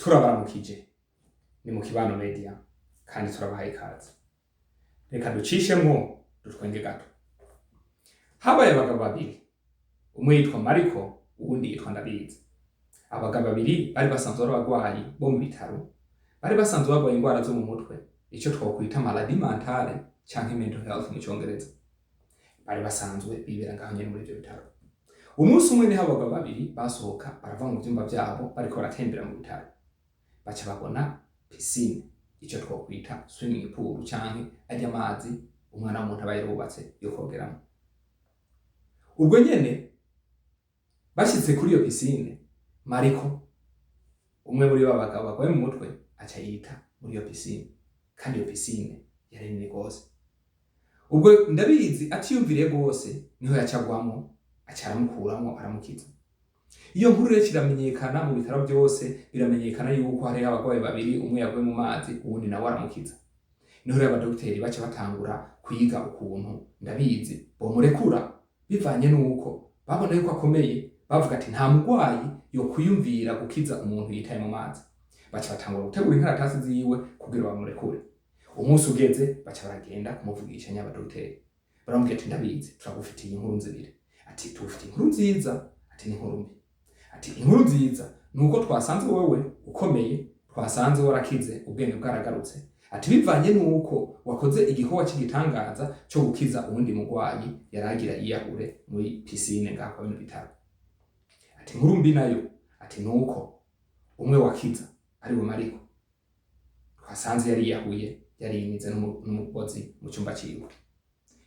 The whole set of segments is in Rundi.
Turabaramukije, ni mu Kibano Media kandi turabahaye ikaze. Reka ducishemwo dutwenge gato. Habaye abagabo babiri, umwe yitwa Mariko, uwundi yitwa Ndabizi. Abagabo babiri bari basanzwe ari abagwayi bo mu bitaro, bari basanzwe barwaye ingwara zo mu mutwe, ico twokwita maladie mentale canke mental health mu congereza. Bari basanzwe bibera ngaho nyene muri ivyo bitaro. Umunsi umwe niho abagabo babiri basohoka barava mu vyumba vyabo, bariko baratembera mu bitaro, baca babona piscine, ico twokwita swimming pool canke arya amazi umwana w'umuntu aba yarubatse yo kogeramo. Ubwo nyene bashitse kuri iyo piscine, Mariko, umwe muri ba bagabo barwaye mu mutwe, aca yita muri iyo piscine, kandi iyo piscine yari nini gose. Ubwo Ndabizi atiyumviriye gose, niho yacagwamwo, aca aramukuramwo, aramukiza. Iyo nkuru rero kiramenyekana mu bitaro byose, biramenyekana yuko hariho abagwayi babiri, umwe yaguye mu mazi, uwundi nawe aramukiza. Niho rero abadogiteri baca batangura kwiga ukuntu Ndabizi bomurekura, bivanye n'uko babona yuko akomeye. Bavuga ati nta mugwayi yokwiyumvira gukiza umuntu yitaye mu mazi. Baca batangura gutegura inkaratasi ziwe kugira bamurekure. Umunsi ugeze, baca baragenda kumuvugisha. Nyabadogiteri baramubwira ati: "Ndabizi, turagufitiye inkuru zibiri." Ati: "Tugufitiye inkuru nziza," ati, "n'inkuru mbi." Ati: "Inkuru nziza ni uko twasanze wowe ukomeye, twasanze warakize, ubwenge bwaragarutse." Ati: "Bivanye n'uko wakoze igikorwa cy'igitangaza cyo gukiza uwundi mugwayi yaragira yiyahure muri piscine ngaho kwa bino bitaro." Ati: "Inkuru mbi nayo," ati, "nuko umwe wakiza, ariwe Mariko, twasanze yari yiyahuye, yari yimize n'umugozi mu cyumba ciwe."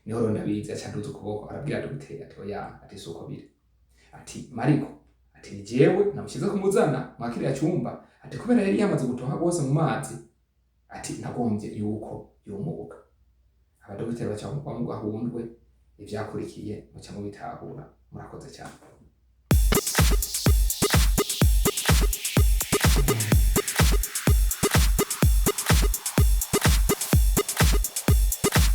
Niho rero Ndabizi aca aduza ukuboko, arabwira dogiteri ati: "Oya," ati, "si uko biri." Ati: "Mariko," ati, "ni jewe namushize kumuzana mwa kiriya cyumba," ati, "kubera yari yamaze gutoha rwose mu mazi," ati, "nagombye yuko yumuka." Abadogiteri baca bamugwa mu gahundwe. Ivyakurikiye muca mubitahura. Murakoze cyane.